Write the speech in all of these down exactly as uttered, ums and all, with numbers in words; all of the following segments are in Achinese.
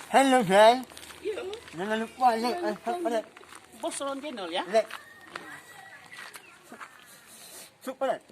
Halo, Shay. Iya. Jangan lupa like and subscribe. Bos Ron Channel, ya? Like. Subscribe.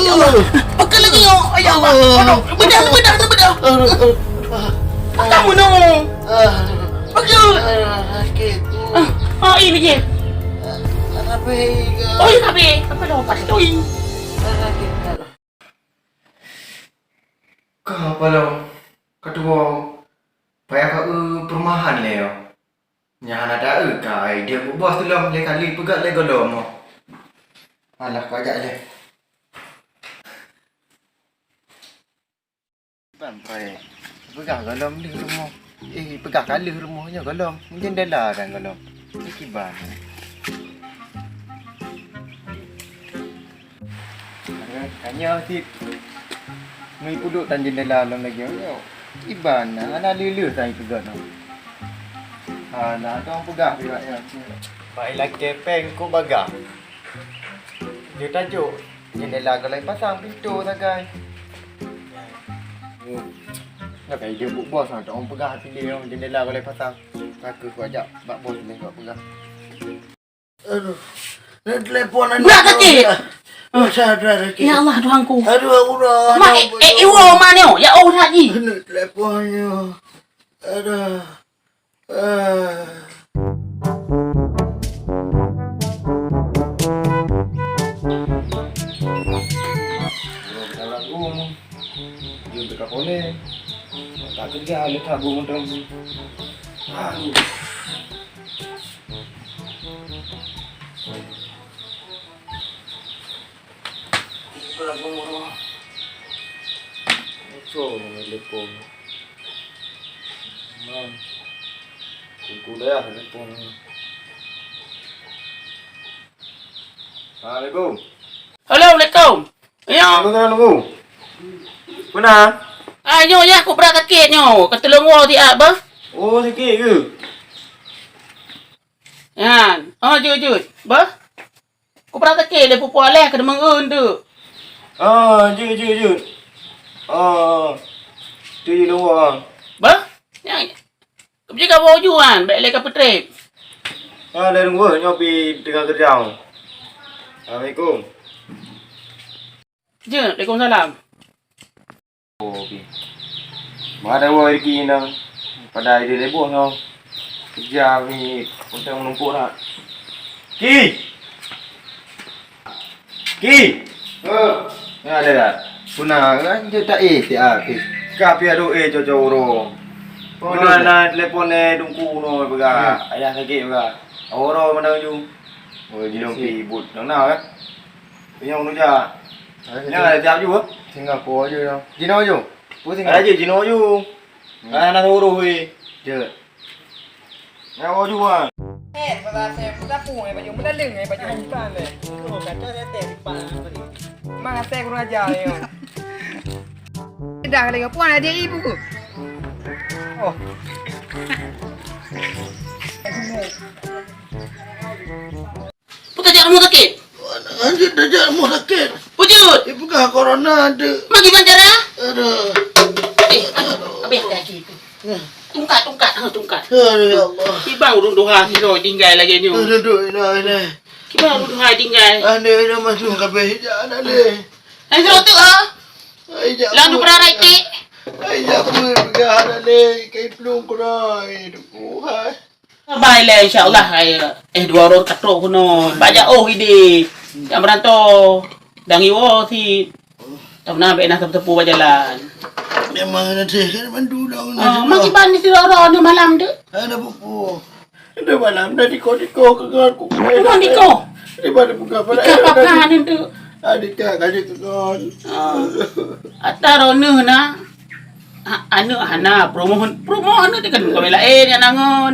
Ya Allah. Pakon lagi, ya Allah. Aduh, bedah, bedah, bedah. Aduh, aduh, aduh. Pakon meunoe? Ah, aduh. Pakon? Ah, sakit. Ah, ah, ini je. Ah, tapi, oh, iya, tapi. Apa dah pas tu? Ah, sakit. Ka apa lom? Ka tuwoe. Payah ka eu peurumahan lé, yo. Nyan hana taeu ka idéh bu bos tu lom, lé kali peugah lé gohlom. Alah, ka jak lé. Ban proyek. Peugah gohlom lé rumoh. Eh, peugah ka lheueh rumoh nyoe gohlom. Jeundela dan gohlom. Kiban. Kanya sit. Meupuduek tan jeundela lom lagèe nyoe. Iban na, hana lheueh-lheueh tan ipeugah nyoe. Hana dong peugah riwayat nyoe. Bak ilakèe péng keu bagah. Jeuet tajok, jeundela golom pasang, pintoe sagai. Nyoe ka idéh bu bos, hana dong peugah hati lé nyoe, jeundela golom pasang. Ka keuh kuajak bak bos lé kupeugah. Aduh. Ni telepon aneuk. Brat sakét. Aduh, sadar sakét. Ya Allah, Tuhanku. Aduh, aku dah. Mak, eh, eh, iwoe ma nyoe. Ya Allah, Haji. Ni telepon nyoe. Aduh. Ah. Jeuet teuka pone. Tak kerja, lé tabung dong. Aduh. Assalamualaikum. Mang. Kuku dah telepon. Assalamualaikum. Halo, Assalamualaikum. Nyoe. Assalamualaikum. Peue na? Ah, nyoe yah, ku brat sakét nyoe. Ka tulông woe siat, bah. Oh, sakét keu? Nyan. Oh, jeuet, jeuet. Bah. Ku brat sakét lé pupuk alèh keu deungon eun tu. Oh, jeuet, jeuet, jeuet. Oh. Tu jeuet lôn woe. Bah. Nyan. Keupeue ka woe uju nyan, bèk lé ka peutrép. Ah, lé lôn woe, nyoe pih teungoh keureuja. Assalamualaikum. Jeuet, waalaikumsalam. Oh, oke. Bah, ada woe rezeki nang. Padahai di leboh nyoe. Keureuja pih, utang menumpuk na. Ki! Ki! Heh. Nyan ada dak? Peue na kan, jeuet taéh siat, Ki. Ka pih adoe cocok uroe. Oh, beuna na telepon lé Teungku nyoe peugah. Ya. Ayah sakét peugah. Uroe mana ju? Oh, jinoe pih buet. Nang na kan? Nyoe meunurot jak. Nyan ada siap ju, eh? Singapura ju, nyoe. Jinoe ju? Peue singapura? Ada je jinoe ju. Hmm. Kan hana uroe, weh. Jeuet. Nyawa jua. Eh, masa saya muda pun, eh, baju muda leng, eh, baju. Ah, iban, eh. Oh, kata saya teh, iban, apa ni? Memang saya kurang ajar, ya. Dah, kalau puan ada ibu. Oh. Peue tajak rumoh sakét? Lanjut tajak rumoh sakét. Peue jeuet? Ipeugah corona tu. Mak gimana cara? Aduh. Eh, aduh, habis lagi tu. Nah. Tungkat, tungkat, ha, tungkat. Aduh, ya Allah. Kiban ureueng tuha sidroe tinggai lagèe nyoe. Aduh, aduh, ilah, ilah. Kiban ureueng tuha tinggai. Aduh, ilah, masuk kabeh hijak anak lé. Hai, sidroe tu, ah. Hai, jak. Lalu perarai tik. Hai, jak pun peugah anak lé, kai pelung kurai. Aduh, hai. Sabai lé, insya Allah, hai, eh, dua uroe ka trok keunoe. Bajak oh ide. Nyang beurantô. Dang iwoe sit. Tam na bèk na teupeu-teupeu bak jalan. Memang na teuh kan bantu dah. Ah, mak iban di sidroe-droe ni malam tu. Ada buku. Ada malam dah diko-diko ke ngon ku. Bukan diko. Di mana buka pada. Ika papan tu. Ada tak ada ke ngon. Ah. Ata roh neuh na. Ha, aneuk hana, peurumoh, peurumoh aneuk teuh kan bukan laén nyang nangon.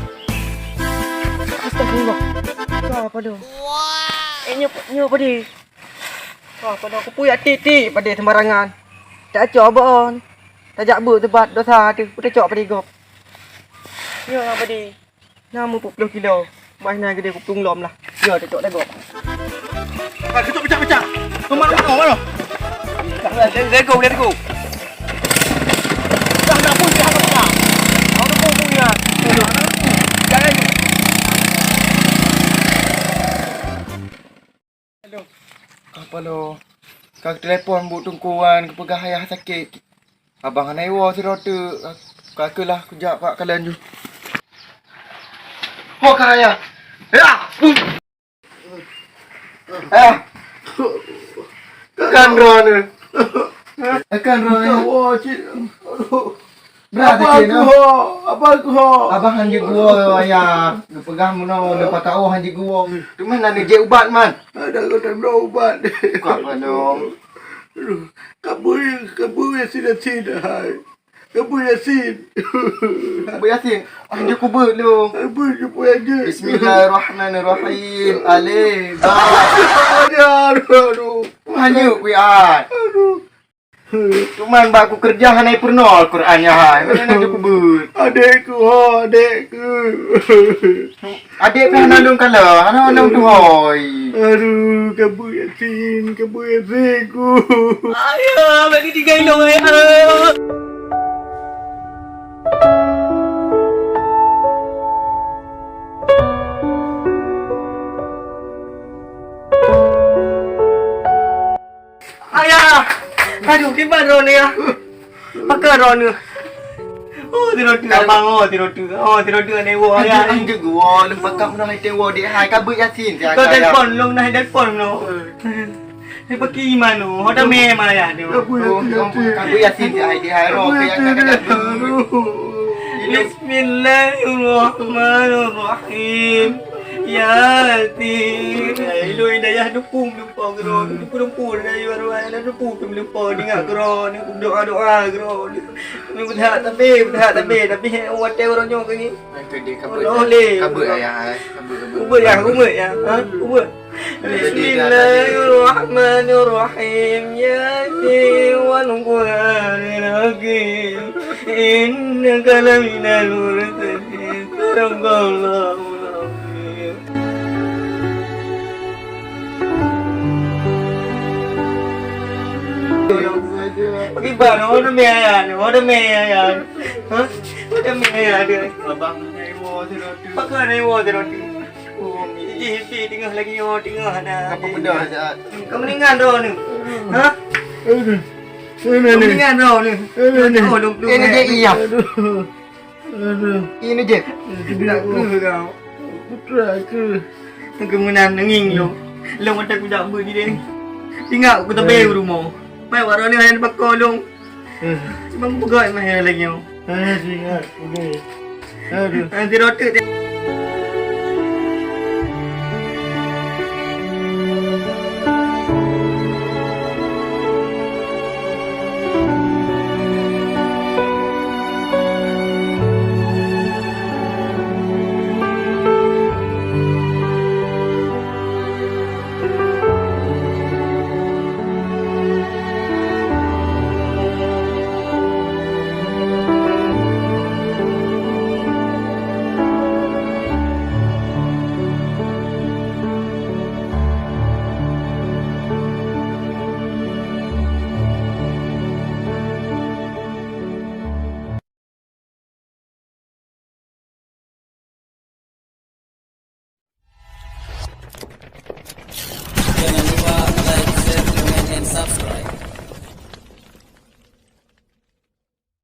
Astagfirullah. Ka padum. Eh, nyoe, nyoe padé. Ka padum, kupeue jak tiek-tiek padé sembarangan. Tak cok bon. Tajak beuet teubat dosa teuh, peue tacok padé gob. Nyoe padé. Na meupeuet ploh kilo. Bah na geudeh kupeutung lom lah. Nyoe tacok dah gob. Ah, keucok pecah-pecah. Kemana, kemana, kemana? Dah, dah, dah, dah go, dah go. Dah, dah pun, dah, dah pun. Dah, dah pun, pun, ya. Jangan. Halo. Apa lo? Ka telepon bu Teungku wan, geupeugah ayah sakét. Abang hana iwoe sidroe teuk, ka keulah kujak bak kalon ju. Ho ka ayah. Ya! Ah! Kan droeneuh. Kan droeneuh. Kawoe cit. Aduh. Brat Abang sakét, noh. Kuho, abang kuho. Abang han jeuet geuwoe, ayah. Geupeugah meunoe, leupah taoh han jeuet geuwoe. Teuma na neujép ubat, man. Ada kata bloe ubat. Buka apa, dong? Aduh, kabui, kabui Yasin, Yasin, hai. Kabui Yasin. Kabui Yasin. Han jeuet kubeuet, dong. Kabui jumpa aja. Bismillahirrahmanirrahim. Alif, ba. Aduh, aduh. Han jeuet kuiat. Aduh. Cuman bak kukeureuja hana peurunoe Al-Quran nyan hai. Meunan na teukubeuet. Adékku ho, adékku. Adék pih hana lôn kalon, hana lôn tuhôi. Aduh, kabui Yasin, kabui Yasin ku. Ayah, bagi tiga ilong, ayah. Ayah! Aduh, kiban droeneuh, ya? Pakon droeneuh? Oh, tirotu abang, oh, tirotu. Oh, tirotu aneuk woe, ayah. Anjing gua, leumpah kap meunoe hai teuwoe dek hai, kabeuet Yasin, si Kau ayah. Telepon, long nah telepon, no. Ni pergi mana? Ho damé ma ayah tu. Oh, kabeuet Yasin, si hai, dek hai, roh, pe yang tak ada. Bismillahirrahmanirrahim. Yasin. Ilôn dayah dukung lumpoe keudroe. Dukung lumpoe dayah baru ai na dukung lumpoe tinggai keudroe. Ni doa-doa keudroe. Ni beuthat tapi, beuthat tapi, tapi watèe uroe nyoe keu nyoe. Kabeuet, kabeuet, ayah, ai. Kabeuet, kabeuet. Ubeuet ya, ubeuet ya. Ha? Ubeuet. Bismillahirrahmanirrahim. Yasin wal Qur'anil hakim. Innaka laminal mursalin. Sadaqallahul azim. Bagaimana? Oh, demi ayah, oh, demi ayah. Hah? Oh, demi ayah dia. Abang, naik wo, si roti. Pakai naik wo, si roti. Oh, iji, iji, tengah lagi, oh, tengah dah. Apa pedas, Jat? Kau mendingan dah ni. Hah? Aduh. Ini ni. Kau mendingan dah ni. Ini ni. Oh, dong, dong, Ini eh. Dia iya. Aduh. Aduh. Ini je. Tidak kena kau. Putra aku. Kemeunan nanging lo. Lo mata aku dak beu ni deh. Tinggal aku tapi rumah. Mai warok ni hanya bakal lo. Cuma aku pegat mah lagi. Aduh, ingat. Okey. Aduh. Nanti rotek.